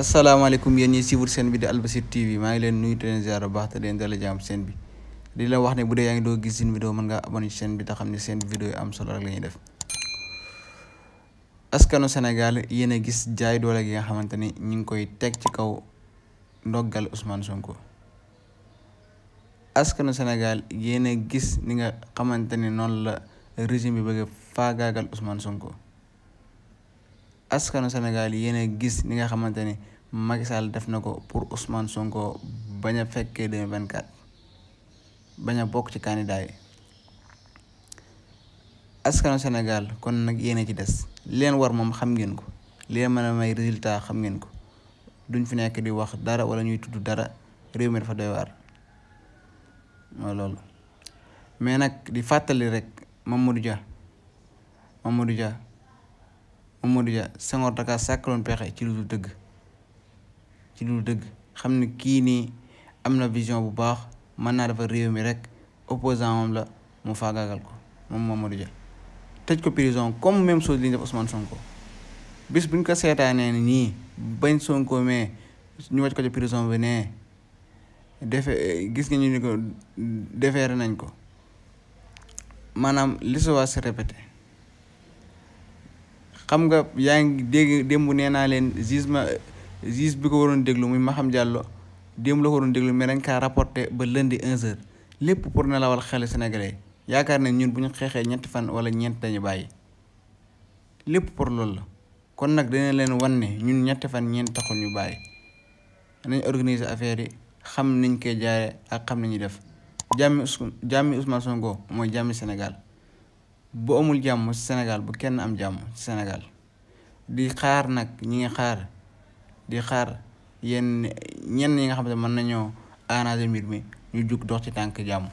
asalaamaaleykum yéen ñi suivre seen bi di Albasir TV maa ngi leen nuyu te leen ziar bu baax te leen dala jàmm seen bi di la wax ne bu dee yaa ngi doo gis seen vidéo mën nga abonné ci seen bi te xam ne seen vidéo yi am solo rek la ñuy def. askanu Sénégal yéen a gis jaay doole gi nga xamante ni ñu ngi koy teg ci kaw ndoggal Ousmane Sonko. askanu Sénégal yéen a gis ni nga xamante ni noonu la régime bi bëgg a faagaagal Ousmane Sonko. askanu Sénégal yéen a gis ni nga xamante ni Macky Sall def na ko pour Ousmane Sonko bañ a fekkee 2024 bañ a bokk ci candidat yi. askanu Sénégal kon nag yéen a ci des leen war moom xam ngeen ko leen mën a may résultat xam ngeen ko duñ fi nekk di wax dara wala ñuy tudd dara réew mi dafa doy waar mooy loolu. mais nag di fàttali rek Mamadou Dia Senghor daka sàkkaloon pexe ci lu dul dëgg xam ne kii nii am na vision bu baax mën naa dafa réew mi rek opposant moom la mu faagaagal ko moom Mamadou Dia tëj ko prison comme même chose li ñu def Ousmane Sonko bis buñ ko seetaanee nii bañ Sonko mais ñu wàcc ko ci prison bi ne gis nga ñu ni ko defeere nañ ko maanaam l'histoire va se répéter. xam nga yaa ngi dégg démb nee naa leen juge bi ko waroon déglu muy Maham Diallo démb la ko waroon déglu mais dañ kaa rapporté ba lundi 11h lépp pour nelawal xel sénégalais yaakaar ne ñun bu ñu xeexee ñetti fan wala ñeent dañu bàyyi lépp pour loolu la. kon nag dina leen wan ne ñun ñetti fan ñeent taxul ñu bàyyi nañ organiser affaire yi xam niñ koy jaaree ak xam nañuy def jàmmi Ousmane Sonko mooy jàmmi Sénégal. bu amul jàmm ci Sénégal bu kenn am jàmm ci Sénégal di xaar nag ñi ngi xaar ñenn ñi nga xam ne mën nañoo arranger mbir mi ñu jug dox ci tànk jàmm.